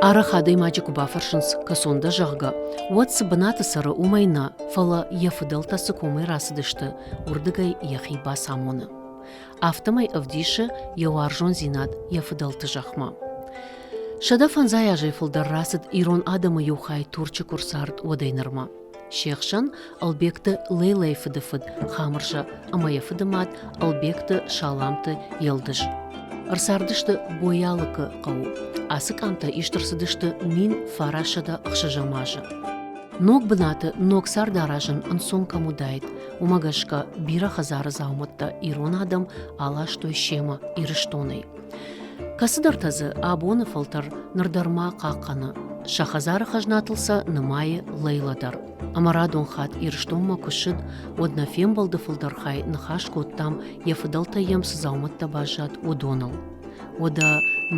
Арӕх адӕймаджы куы бафӕрсынц, кӕцон дӕ, зӕгъгӕ, уӕд цы бынаты цӕры, уымӕй нӕ, фӕлӕ йӕ фыдӕлтӕ цы комӕй рацыдысты, уырдыгӕй йӕхи бацамоны. Афтӕмӕй ӕвдисы йӕ уарзондзинад йӕ фыдӕлты зӕхмӕ. 150 азӕй фылдӕр рацыд ирон адӕмы иу хай Турчы куы рцард, уӕдӕй нырмӕ. Се хсӕн Ӕлбегты Лейлӕйы фыдыфыд Хамырза ӕмӕ йӕ фыдымад Ӕлбегты Саламты Елдыз. Ӕрцардысты Боялыкы хъӕуы. Ацы къамтӕ ист ӕрцыдысты 1906 азы. Ног бынаты ног цард аразын ӕнцон кӕм уыдаид, уымӕ гӕсгӕ бирӕ хӕдзары дзаумӕттӕ ирон адӕм аластой семӕ Ирыстонӕй. Кӕцыдӕртӕ дзы абоны фӕлтӕр ныр дӕр ма хъахъхъӕны. Сӕ хӕдзары хӕзнатыл сӕ нымайы Лейла дӕр. Ӕмӕ радон хатт Ирыстонмӕ куы ссыд, уӕд нӕ фембӕлды фылдӕр хай ныхас кодтам, йӕ фыдӕлтӕй йӕм цы дзаумӕттӕ баззад, уыдоныл. Уӕдӕ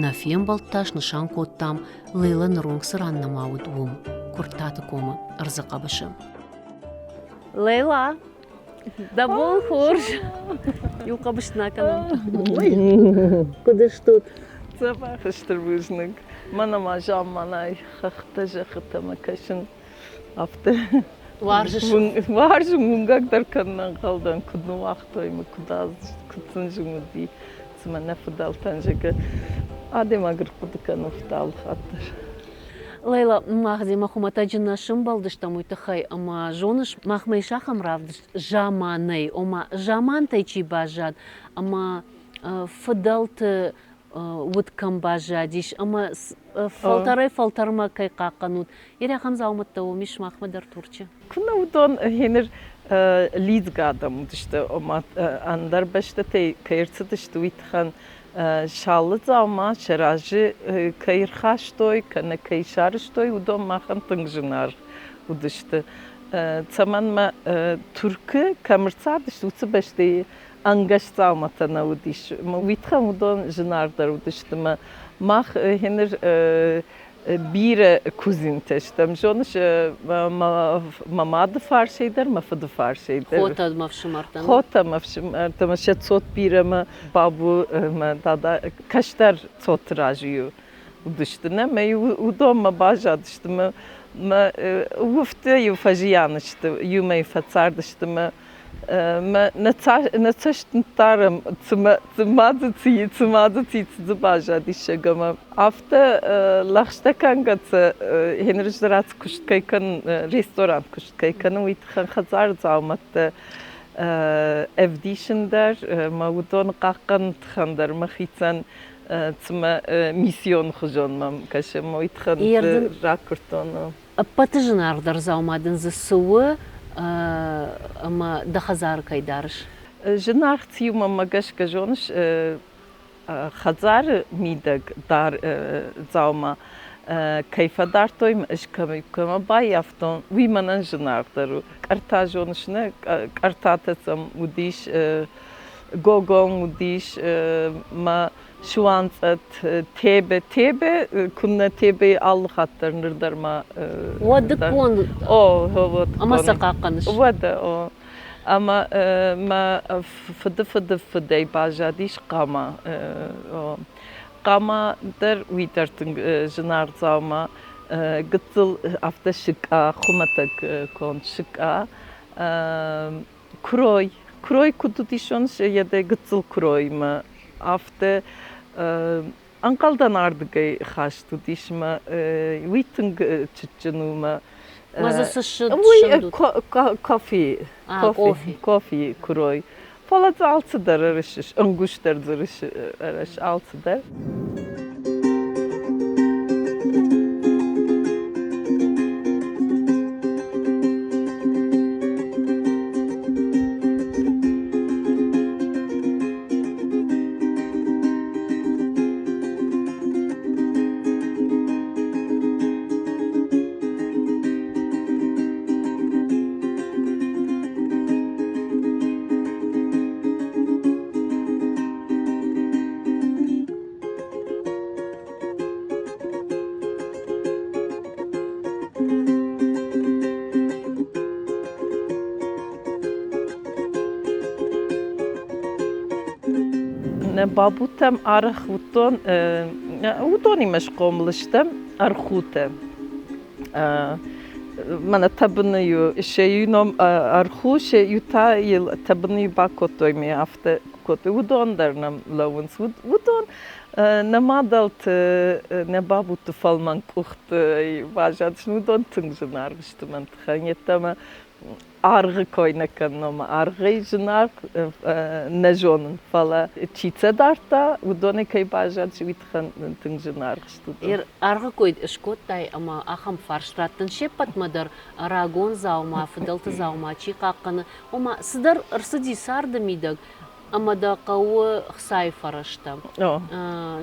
нӕ фембӕлд та снысан кодтам, Лейла ныронг цы ран нӕма уыд, уым, Куырттаты комы ӕрдзы хъӕбысы. Лейла, Дӕ бон хорз! Иу хъӕбыс нӕ кӕнӕм. Куыд стут? Дзӕбӕх стыр бузныг. Мӕнӕ ма замманай хӕхтӕ, зӕххытӕ мӕ кӕсын. Афтӕ. Уарзыс? Уарзын, уынгӕг дӕр кӕнын ӕнхъӕлдӕн, куыд ныууагътой мӕ, куыд куыд сын зын уыди. Цымӕ нӕ фыдӕлтӕн зӕгъы, адӕймаг ӕрхъуыды кӕны алы хатт дӕр. Лейла, мах демӕ хуымӕтӕджы нӕ сӕмбӕлдыстӕм уый тыххӕй, ӕмӕ зоныс, махмӕ ис ахӕм равдыст заманӕй, ома замантӕй чи баззад ӕмӕ фыдӕлты уд кӕм баззадис ӕмӕ фӕлтӕрӕй-фӕлтӕрмӕ кӕй хъахъхъӕнут. Ирӕ ахӕм дзаумӕттӕ уым ис махмӕ дӕр Турчы. Куы уыдон гъеныр лидзгӕ адӕм уыдысты, ома ӕндӕр бӕстӕтӕй кӕй ӕрцыдысты, уый тыххӕн Салы дзаума сӕ разы кӕй ӕрхастой кӕнӕ кӕй сарӕзтой, уыдон махӕн тынг зынаргъ уыдысты. Цӕмӕн мӕ Туркы кӕм ӕрцардысты, уыцы бӕстӕйы ӕнгӕс дзауматӕ нӕ уыдис. Уый тыххӕн уыдон зынаргъдӕр уыдысты. Мах гъеныр бирӕ кузинтӕ стӕм. Зоныс, мӕ мады фарсӕй дӕр, мӕ фыды фарсӕй дӕр. Хотӕ мӕ фсымӕртӕ. Хотӕ мӕ фсымӕртӕ, мӕ сӕ цот бирӕ, мӕ бабу, мӕ дада кӕстӕр цоты разы уыдысты. Нӕ, мӕ уыдонмӕ баззадысты. Мӕ мӕ уыфты-иу фӕзиан сты, иумӕ фӕцардысты мӕ нӕ цӕст ныддарӕм, цыма дзы ци, цыма дзы ци дзы баззадис ӕмӕ афтӕ лӕгъстӕ кӕнгӕ Хенрыздӕр куыст кӕй кӕнын, ресторан куыст кӕй кӕнын, уый тыххӕн хӕдзары дзаумӕттӕ ӕвдисын дӕр, мӕ уыдоны хъахъхъӕныны тыххӕн дӕр мӕхицӕн цыма миссион хуызон мӕм кӕсы, ӕмӕ уый тыххӕн ракуырдтон. Ӕппӕты зынаргъдӕр дзаума дын дзы цы у ӕмӕ дӕ хӕдзары кӕй дарыс? Зынаргъ циу, мӕнмӕ гӕсгӕ, зоныс, хӕдзары мидӕг дӕр дзаума кӕй фӕдардтой, ӕз кӕмӕ баййӕфтон, уый мӕнӕн зынаргъдӕр у. Къӕрта, зоныс, нӕ къӕртатӕ сӕм уыдис, гогон уыдис, мӕ Суанцъӕт, Тебе, Тебе, куыннӕ Тебейы алы хатт дӕр ныр дӕр ма. Уӕдыккон. О, уӕдыккон. Ӕмӕ сӕ хъахъхъӕныс? Уӕдӕ, о. Ӕмӕ мӕ фыды фыды фыдӕй баззадис хъама. Хъама дӕр уый дӕр тынг зынаргъ дзаума. Гыццыл афтӕ сыкъа, хуымӕтӕг конд сыкъа. Куырой. Куырой куыд уыдисон, йӕ дӕ гыццыл куыроймӕ. Афтӕ ӕнхъӕлдӕн ардыгӕй хаст уыдис мӕ уый тынг цытджын у мӕ. Мӕ дзы цы ссыд? Уый кофе, кофе куырой. Фӕлӕ дзы алцыдӕр ӕрысыс, ӕнгуз дӕр дзы ӕрыс, алцыдӕр. Нӕ бабутӕм арӕх уыдтон, уыдонимӕ схъомыл стӕм ӕрхутӕ. Мӕнӕ тӕбыны-иу сӕ иу ном ӕрху, сӕ иу та йыл тӕбыны-иу бакодтой ме афтӕ кодтой. Уыдон дӕр нӕм лӕууынц. Уыдон нӕ мадӕлты, нӕ бабуты фӕлмӕн къухты баззадысты. Уыдон тынг зынаргъ сты мӕн тыххӕй. Йеддӕмӕ аргъы кой нӕ кӕнын, ома аргъӕй зынаргъ нӕ зонын, фӕлӕ чи цӕ дардта, уыдонӕй кӕй баззадысты, уый тыххӕн тынг зынаргъ сты. Аргъы кой скодтай ӕмӕ ахӕм фарст раттын се ппӕтмӕ дӕр рагон дзаума, фыдӕлты дзаума чи хъахъхъӕны, ома цыдӕр ӕрцыди царды мидӕг, ӕмӕ дӕ хъӕуы хцайы фӕрӕзтӕ.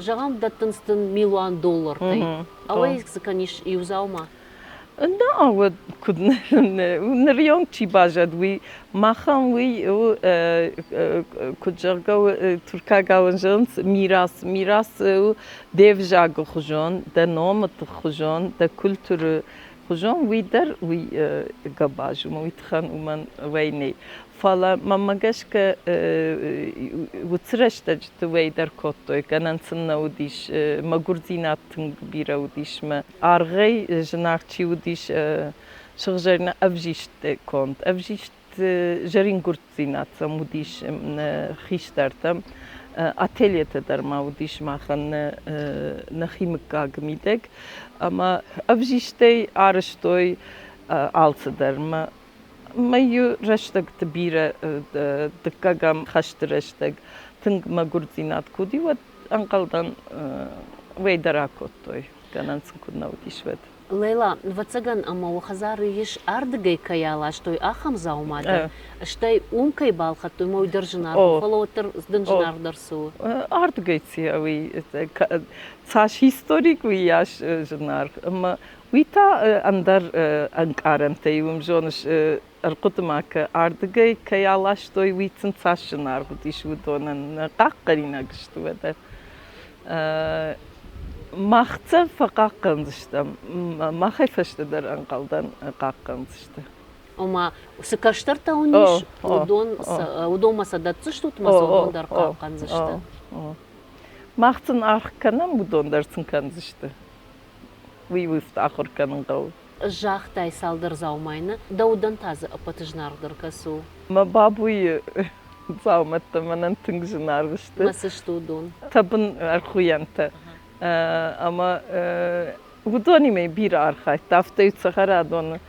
Зӕгъӕм, дӕттынц дын милуан доллартӕй. Ауӕй цы кӕнис иу дзаума? Нӕ, уӕд куыд нырыонг чи баззад, уый махӕн уый у, куыд зӕгъгӕ, туркагау зӕгъынц мирас. Мирас у де взагы хуызон, дӕ номы хуызон, дӕ культуры хуызон, уый дӕр уый гӕбаз у, уый тыххӕн уымӕн уӕй нӕй. Фӕлӕ мӕнмӕ гӕсгӕ уыцы рӕстӕджыты уӕй дӕр кодтой, гӕнӕн сын нӕ уыдис, мӕгуырдзинад тынг бирӕ уыдис мӕ аргъӕй зынаргъ чи уыдис, сыгъзӕрин ӕвзист конд. Ӕвзист зӕрингуырддзинад сӕм уыдис хистӕртӕм. Ательетӕ дӕр ма уыдис махӕн нӕхи мыггагы мидӕг. Ӕмӕ ӕвзистӕй арӕзтой алцыдӕр. Мӕ иу рӕстӕгты бирӕ дыккӕгӕм хӕсты рӕстӕг тынг мӕгуырдзинад куы уыди, уӕд ӕнхъӕлдӕн уӕй дӕр акодтой, гӕнӕн сын куыд нӕ уыдис, уӕд. Лейла, ӕвӕццӕгӕн ӕмӕ уӕ хӕдзары ис ардыгӕй кӕй аластой, ахӕм дзаума дӕр, стӕй уым кӕй балхӕдтой, ӕмӕ уый дӕр зынаргъ у, фӕлӕ уӕддӕр дын зынаргъдӕр цы у? Ардыгӕй цы уый цас историк, уыйас зынаргъ. Ӕмӕ Уый та ӕндӕр ӕнкъарӕнтӕй уым зоныс, ӕрхъуыды ма кӕ, ардыгӕй кӕй аластой, уый сын цас зынаргъ уыдис уыдонӕн, хъахъхъӕнинаг сты уӕдӕ. Мах цӕ фӕхъахъхъӕндзыстӕм, махӕй фӕстӕдӕр ӕнхъӕлдӕн хъахъхъӕндзысты. Ома, цы кӕстӕртӕ уын ис, уыдон, уыдонмӕ сӕ дӕтдзыстут ӕмӕ сӕ уыдон дӕр хъахъхъӕндзысты. Мах сын аргъ кӕнӕм, уыдон дӕр сын кӕндзысты. Уый уыфт ахуыр кӕнын хъӕуы. Загътай цалдӕр дзаумайы нӕ, дӕ удӕн та дзы ӕппӕты зынаргъдӕр кӕцы у? Мӕ бабуйы дзаумӕттӕ мӕнӕн тынг зынаргъ сты. Мӕ цы сты уыдон? Тӕбын ӕрхуыйӕнтӕ. Ӕмӕ уыдонимӕ бирӕ архайдта. Афтӕ цӕхӕрадоны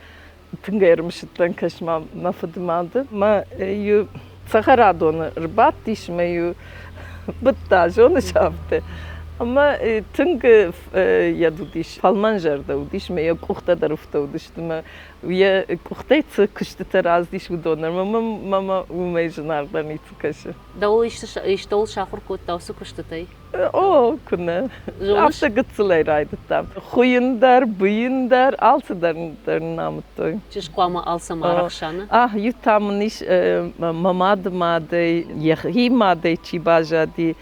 тынг ӕрымысыдтӕн, кӕс-ма, мӕ фыдымады. Мӕ иу цӕхӕрадоны ӕрбадтис мӕ иу быдта, зоныс, афтӕ. Ӕмӕ тынг йӕд уыдис, фӕлмӕнзӕрдӕ уыдис, мӕ йӕ къухтӕ дӕр уфтӕ уыдысты, мӕ йӕ къухтӕй цы куыстытӕ рацыдис, уыдон дӕр мӕ уымӕй зынаргъдӕр ницы кӕсы. Дӕуыл истӕуыл сахуыр кодта уыцы куыстытӕй? О, куынӕ. Афтӕ гыццылӕй райдыдтам. Хуыйын дӕр, быйын дӕр, алцыдӕр дӕр нын амыдтой. Чызг хъуамӕ алцӕмӕ арӕхса, нӕ? Ах, иу та мын ис мӕ мады мадӕй, йӕхи мадӕй чи баззади,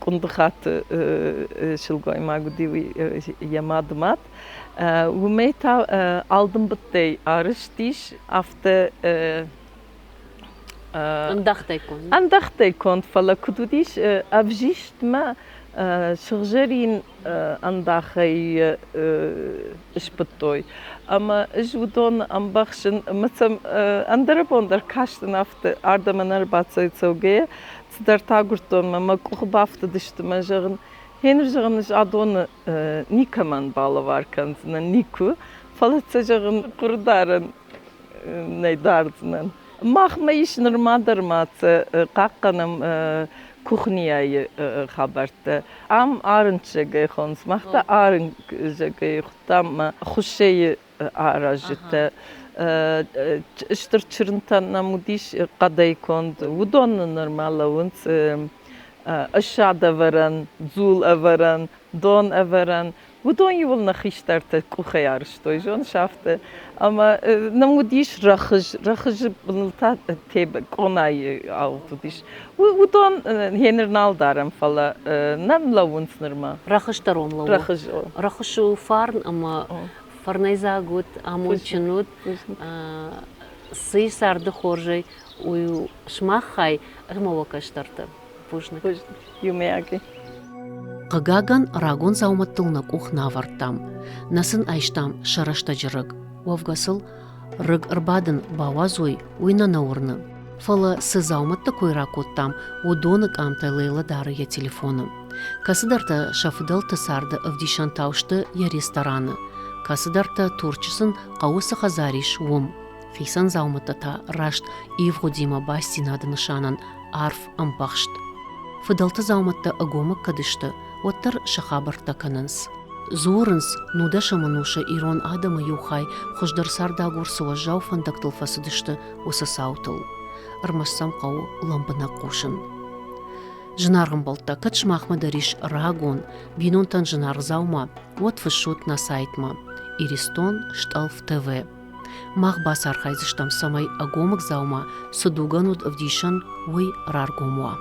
Къуындыхаты сылгоймаг уыди уый йӕ мады мад. Уымӕй та алдымбыдтӕй арызт ис, афтӕ Ӕндӕхтӕй конд. Ӕндӕхтӕй конд, фӕлӕ куыд уыдис ӕвзистмӕ сыгъзӕрин ӕндахӕй сбыдтой. Ӕмӕ ӕз уыдон ӕмбӕхсын ӕмӕ сӕм ӕндӕрӕбон дӕр кастӕн афтӕ, ардӕм ӕнӕрбацӕугӕйӕ, цыдӕртӕ агуырдтон мӕ мӕ къухы бафтыдысты мӕ зӕгъын, гъеныр зӕгъын ӕз адоны никӕмӕн балӕвар кӕндзынӕн никуы, фӕлӕ сӕ зӕгъын хъуырдарӕн нӕ дардзынӕн. Махмӕ ис нырма дӕр ма цы хъахъхъӕнӕм кухняйы хабӕрттӕ. Ам арынджегӕй хонынц, мах та арынджегӕй хуыдтам хуыссӕйы аразджытӕ. Стыр чырынтӕ нӕм уыдис хъӕдӕй конд. Уыдон нырма лӕууынц ссад ӕвӕрӕн, дзул ӕвӕрӕн, дон ӕвӕрӕн. Уыдон иууыл нӕ хистӕртӕ къухӕй арызтой, зоныс, афтӕ. Ӕмӕ нӕм уыдис рӕхыз, рӕхызы быныл та тебӕ, къонайы ауыгъд уыдис. Уыдон гъеныр нал дарӕм, фӕлӕ нӕм лӕууынц нырма. Рӕхыс дӕр уӕм лӕууы? Рӕхыз. Рӕхыс у фарн ӕмӕ фӕрнӕйдзаг уыд, амондджын уыд. Цы царды хорзӕй, уый у сымах хай ӕмӕ уӕ кӕстӕрты. Бузныг. Бузныг. Иумӕйагӕй. Хъыгагӕн, рагон дзаумӕттыл нӕ къух нӕ авӕрдтам. Нӕ сын айстам сӕ рӕстӕджы рыг. Уӕвгӕ сыл рыг ӕрбадын бауадзой, уый нӕ нӕ уырны. Фӕлӕ цы дзаумӕтты кой ракодтам, уыдоны къамтӕ Лейла дары йӕ телефоны. Кӕцыдӕртӕ сӕ фыдӕлты царды ӕвдисӕнтау сты йӕ рестораны, кӕцыдӕртӕ Турчы сын хъӕуы цы хӕдзар ис, уым. Хицӕн дзаумӕттӕ та раст ивгъуыдимӕ бастдзинады нысанӕн арф ӕмбӕхст. Фыдӕлты дзаумӕттӕ ӕгомыг кӕд сты, уӕддӕр сӕ хабӕрттӕ кӕнынц. Дзурынц, нудӕсӕм ӕнусы ирон адӕмы иу хай хуыздӕр цардагур цы уӕззау фӕндӕгтыл фӕцыдысты, уыцы цаутыл. Ӕрмӕст сӕм хъӕуы лӕмбынӕг хъусын. Зынаргъ ӕмбӕлттӕ, кӕд сымахмӕ дӕр ис рагон, бинонтӕн зынаргъ дзаума, уӕд фыссут нӕ сайтмӕ Иристон стъӕлф ТВ. Мах бацархайдзыстӕм, цӕмӕй ӕгомыг дзаума цы дугӕн уыд ӕвдисӕн, уый раргом уа.